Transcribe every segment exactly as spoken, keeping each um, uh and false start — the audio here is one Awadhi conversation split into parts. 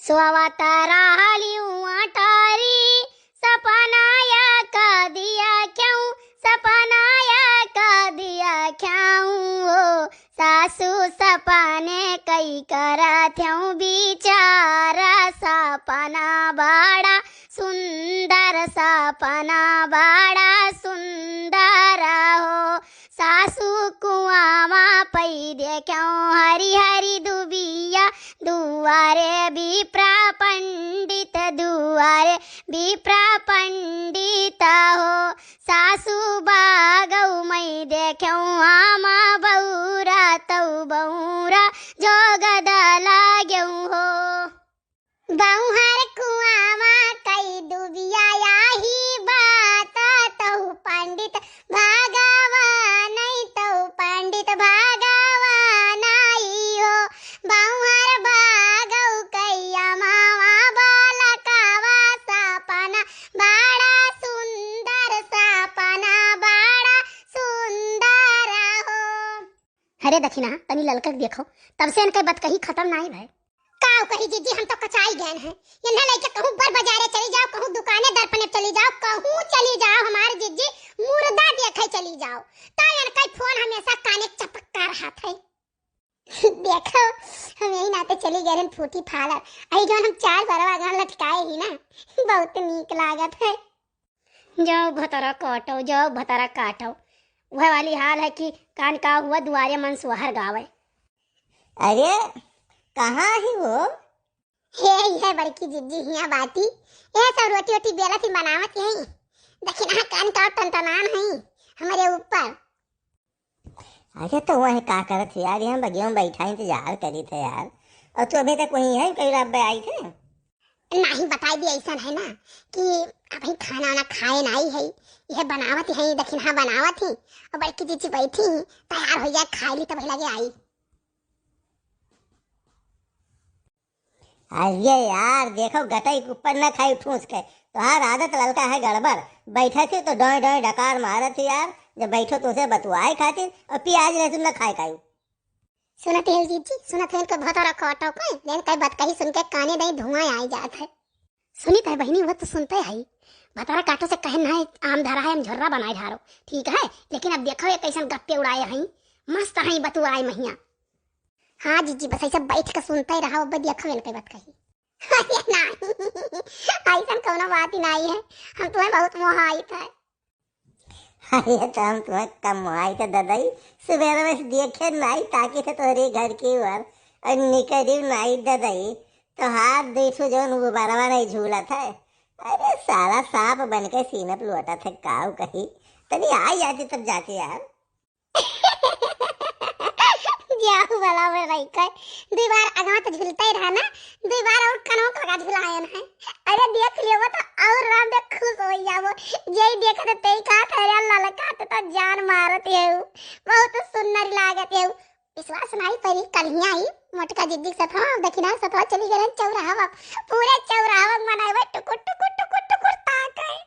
सोवत रहलिउ अटारी, सपना या का दिया क्यों, सपना या का दिया क्यों हो, सासू सपने कई करत हूँ बिचारा, सपना बड़ा सुंदर, सपना बड़ा सुंदर हो। सासू कुआवा पई देख्यौ हरी हरी दुबिया, दुआरे विप्रा पंडित, दुआरे विप्रा पंडित हो। सासू बागौ मै देख्यौ आमा बौरा तौ बौरा जोगद लाग्यौ हो। बौहर कुआवा कई दुबिया याही बात तौ पंडित भगवान, तौ पंडित भगवान आई हो। बौहर बागौ कई अमावा बालकावा सपना बड़ा सुंदर, सपना बड़ा सुंदर हो। अरे दखिनहा, तनी ललका के देखो, तब से इनके बतकही खतम नाई भय। काउ कही जिज्जी, हम तो कचाई गए हैं। इन्हें लेके कहूँ बर बाजारे चली जाओ, कहूँ दुकाने दर पर चली जाओ, कहूँ चली जाओ, हमार जिज्जी मुर्दा देखे चली जाओ। तो इनका फोन हमेशा काने चपक कर रहत है। देखो, हम यही नाते चली गए हैं फूटी फालर। अही जौन हम चार बरवा गान लटकाए ही ना, बहुत नीक लागत है। जाओ भतरा काटो, जाओ भतरा काटो। वह वाली हाल है कि कान का हुआ दुआरे मन सुहर गावे। अरे, कहाँ ही वो? हे, यह बड़की जिज्जी हिया बाटी। यह सब रोटी वोटी बेलत ही बनावत यही। दखिनहा कान का टनटनान है हमारे ऊपर। अच्छा, तो वह का करत है यार? यहाँ बगिया में बैठा इंतजार करी थे यार, और तू अभी तक वहीं है, कई रात आई थे? नहीं, बताई भी ऐसा है ना कि अभी खाना वाना खाए नाई है, यह बनावत है, दखिनहा बनावत ही, और बड़की जिज्जी बैठी ही, तैयार हो जाए, खाए ली तब लगे आई। अरे यार, देखो, गटई के ऊपर न खाई ठूस के। तोहार आदत ललका है गड़बड़। बैठे थी तो डोय डोय डकार मारत थी यार, जब बैठो तुमसे बतुआए खातिर, और प्याज लहसुन न खाए खाई। सुनत है जीजी, सुनत है इनको भतरा काटो कोई, लेकिन कई बात कही सुन के काने नहीं धुआं आई जात है। सुनित है बहिनी, वो तो सुनते है, भतरा काटो से कहे नहीं आम धरा है, हम झोर्रा बनाए ढारो, ठीक है, लेकिन अब देखो ये कैसन गप्पे उड़ाए हैं, मस्त हैं बतुआए महिया। हाँ जीजी, बस ऐसे बैठ के सुनते रहो, अब देखो इनके बात कही। अरे नहीं, ऐसन कोनो बात ही नहीं है, हम तुम्हें बहुत मोहाइत है। अरे तो हम तुम्हें कम मोहाइत है ददई, सुबह में से देखे नहीं ताकि थे तोहरे घर की ओर, और निकली नहीं ददई, तो हाथ देखो जौन वो बरवा नहीं झूलत है। अरे साला सांप बन के सीनप लोटत है, काऊ कही, तनी आ जाती तब जाती यार। जाऊ वाला में रही के दुई बार अगवा तो झूलते ही रहा ना, दुई बार और कनवा के लगा झुलायन है। अरे देख लियो वो तो और राम देख खुश हो जावो, यही देखे तो तेई कहा था, "अरे ललका तो, तो जान मारत है, बहुत सुंदर लागत है।" विश्वास नहीं परी, कल ही आई मोटका जिद्दी के सथवा, दखिनहा के सथवा चली गए चौराहा, पूरे चौराहा मनाए टुकुर टुकुर टुकुर टुकुर ताके।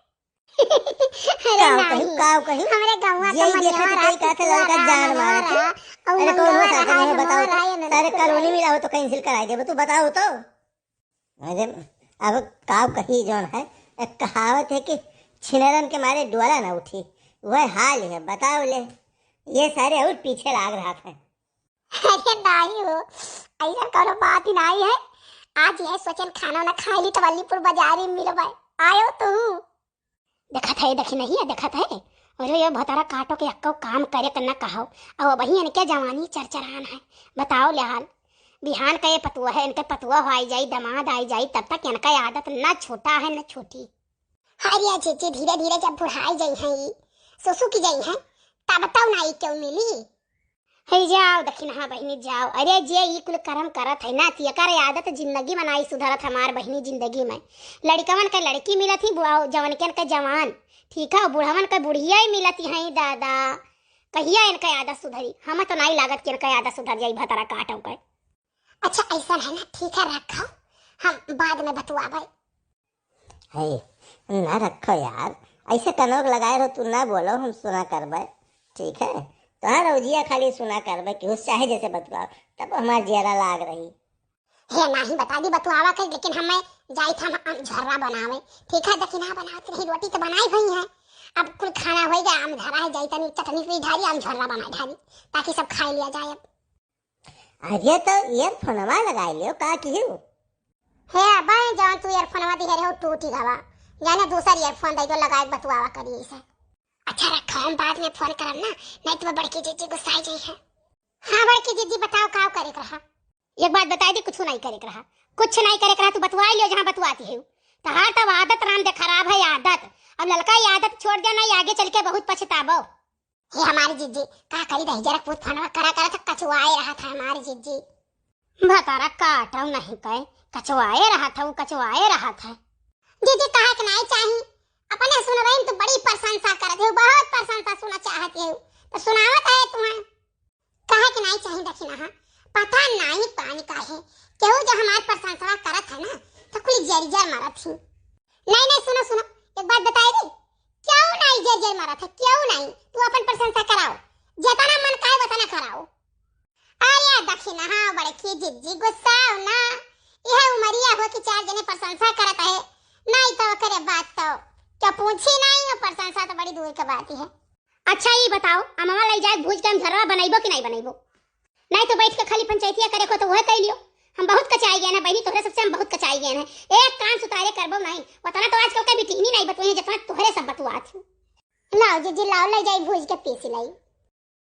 अरे काव नहीं, कही, काव कही? हमरे गौवा का यही देखा मनवा तो रहा, कही कहत है, लड़का जान मारत है। अरे कौन हो साथे नहीं बताओ तो। सारे कॉलोनी मिला हो तो कैंसिल कराई देबो, तू बताओ तो। अरे अब काव कही जौन है, एक कहावत है कि छिनरन के मारे डोला ना उठी, वह हाल है, बताओ ले। ये सारे और पीछे लाग रहा था। अरे नहीं हो, ऐसा कोनो बात ही नहीं है। आज यह सोचन खाना ना खाई ली तो अलीपुर बाजारी में मिलबे। आयो तू। देखत है, देखी नहीं है, देखत है। अरे ये भतारा काटो के अक्को काम करे के ना कहो। अब वही इनके जवानी चरचरान है। बताओ ले हाल। बिहान का ये पतुआ है, इनके पतुआ हो आई जाई, दामाद आई जाई, तब तक इनका आदत ना छोटा है ना छोटी। अरे जीजी, धीरे धीरे जब बुढ़ाई जाई हैं ई, सुसुकी जाई हैं, तब तो नाई क्यों मिली? हे जाओ दखिनहा बहिनी जाओ। अरे जे ई कुल करम करत है ना, ती एकर आदत जिंदगी में नाई सुधरत हमार बहिनी जिंदगी में। लड़िकवन के लड़की मिलत ही, बुढ़ाओ जवनकन के जवान, ठीक है, बुढ़वन के बुढ़िया ही मिलत ही हैं दादा। कहिया इनका आदत सुधरी? हम तो नाई लागत कि इनका आदत सुधर जाई भतारा काटो के। अच्छा ऐसा है ना, ठीक है रखो, हम बाद में बतुआबे। हे, ना रखो यार, ऐसे कनोक लगाए रहो, तू ना बोलो, हम सुना करबे, ठीक है? तोहार औजिया खाली सुना करबे कि उस चाहे जैसे बतुआओ, तब हमार जियरा लाग रही। हे नाही बता दी बतुआवा के, लेकिन हमें जाई था हम आम झर्रा बनावे। ठीक है, दखिनहा बनावत रही, रोटी तो बनाई भई है, अब कुल खाना होई गया, आम धरा है, जाई तनी चटनी भी ढारी, आम झर्रा बनाई ढारी, ताकि सब खाई लिया जाए। अब अरे तो ईयरफोनवा लगाई लियो, का किहू? हे अबे, जौन तू ईयरफोनवा दिहे रहे हो, टूटी गवा, जाने दूसर ईयरफोन दे दो, लगाए बतुआवा करी इसे। अच्छा रखा, हम बाद में फोन करब ना, नहीं तो वो बड़की जीजी गुस्साई जाई है। हाँ बड़की जीजी, बताओ का करे के रहा? एक बात बताई दी, कुछ नहीं करे के रहा, कुछ नहीं करे के रहा, तू बतुआई लियो जहाँ बतुआती है। तहार तब आदत राम दे खराब है आदत, अब ललका ये आदत छोड़ दे, नहीं आगे चल के बहुत पछताबो। हे हमारी जीजी, का करी रही जरा पूत फनवा करा करा था, कचुआए रहा था हमारी जीजी। भतारा काटऊ नहीं कहे, कचुआए रहा था, कचुआए रहा था। जीजी कहा के नहीं चाही, अपने सुनबई में तो बड़ी प्रशंसा करत है, बहुत प्रशंसा सुना चाहत है, तो सुनावत है तुम्हें। कहे के नाही चाही दखिनहा, पता नाही पानी काहे, केहू जो हमार प्रशंसा करत है ना, तो कुल जर जर मरत ही। नहीं, नहीं, सुनो, सुनो, एक बात बताई दी, क्यों नाही जर जर मरत है, क्यों नाही? तू अपन प्रशंसा कराओ, जेतना मन काहे वतना कराओ। अरे दखिनहा, बड़की जिज्जी गुस्साओ ना, यह उमरिया हो कि चार जने प्रशंसा करत है, नहीं तो ओकरे बात तो क्या पूछी नहीं, और प्रशंसा तो बड़ी दूर के बात ही है। अच्छा, ई बताओ, अमवा लई जाए भूज के हम झरवा बनइबो कि नहीं बनइबो? नहीं तो बैठ के खाली पंचायतिया करे को तो वह कह लियो। हम बहुत कचाई गए ना बहनी, तोहरे सबसे हम बहुत कचाई गए हैं। एक कान सुतारे करबो नहीं, उतना तो आजकल के बिटिहनी नहीं बतुई है, जितना तोहरे सब बतुआत हूँ। लाओ जीजी, लाओ, लई जाई भूज के पीस लाई।